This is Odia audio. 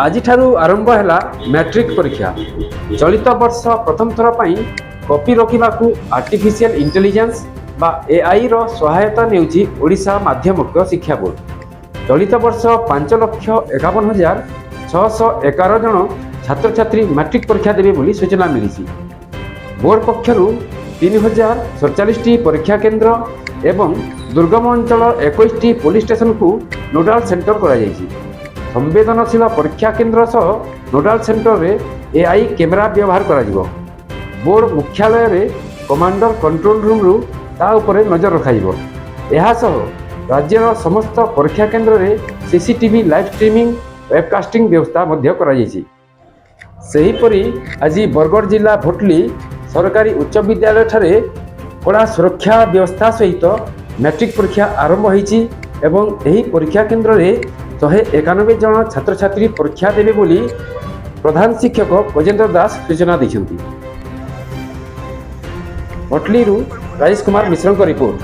ଆଜିଠାରୁ ଆରମ୍ଭ ହେଲା ମ୍ୟାଟ୍ରିକ୍ ପରୀକ୍ଷା। ଚଳିତ ବର୍ଷ ପ୍ରଥମ ଥର ପାଇଁ କପି ରୋକିବାକୁ ଆର୍ଟିଫିସିଆଲ ଇଣ୍ଟେଲିଜେନ୍ସ ବା ଏଆଇର ସହାୟତା ନେଉଛି ଓଡ଼ିଶା ମାଧ୍ୟମିକ ଶିକ୍ଷା ବୋର୍ଡ଼। ଚଳିତ ବର୍ଷ 5,51,611 ଜଣ ଛାତ୍ରଛାତ୍ରୀ ମାଟ୍ରିକ୍ ପରୀକ୍ଷା ଦେବେ ବୋଲି ସୂଚନା ମିଳିଛି। ବୋର୍ଡ଼ ପକ୍ଷରୁ 3047ଟି ପରୀକ୍ଷା କେନ୍ଦ୍ର ଏବଂ ଦୁର୍ଗମ ଅଞ୍ଚଳ 21ଟି ପୋଲିସ ଷ୍ଟେସନକୁ ନୋଡାଲ ସେଣ୍ଟର କରାଯାଇଛି। ସମ୍ବେଦନଶୀଳ ପରୀକ୍ଷା କେନ୍ଦ୍ର ସହ ନୋଡାଲ ସେଣ୍ଟରରେ ଏଆଇ କ୍ୟାମେରା ବ୍ୟବହାର କରାଯିବ। ବୋର୍ଡ଼ ମୁଖ୍ୟାଳୟରେ କମାଣ୍ଡର କଣ୍ଟ୍ରୋଲ ରୁମ୍ରୁ ତା ଉପରେ ନଜର ରଖାଯିବ। ଏହାସହ ରାଜ୍ୟର ସମସ୍ତ ପରୀକ୍ଷା କେନ୍ଦ୍ରରେ ସିସିଟିଭି ଲାଇଭ୍ ଷ୍ଟ୍ରିମିଂ, ୱେବକାଷ୍ଟିଂ ବ୍ୟବସ୍ଥା ମଧ୍ୟ କରାଯାଇଛି। ସେହିପରି ଆଜି ବରଗଡ଼ ଜିଲ୍ଲା ଭଟଲି ସରକାରୀ ଉଚ୍ଚ ବିଦ୍ୟାଳୟଠାରେ କଡ଼ା ସୁରକ୍ଷା ବ୍ୟବସ୍ଥା ସହିତ ମ୍ୟାଟ୍ରିକ୍ ପରୀକ୍ଷା ଆରମ୍ଭ ହୋଇଛି ଏବଂ ଏହି ପରୀକ୍ଷା କେନ୍ଦ୍ରରେ 191 ଜଣ ଛାତ୍ରଛାତ୍ରୀ ପରୀକ୍ଷା ଦେବେ ବୋଲି ପ୍ରଧାନ ଶିକ୍ଷକ ଗଜେନ୍ଦ୍ର ଦାସ ସୂଚନା ଦେଇଛନ୍ତି। ଭଟଲିରୁ ରାଜେଶ କୁମାର ମିଶ୍ରଙ୍କ ରିପୋର୍ଟ।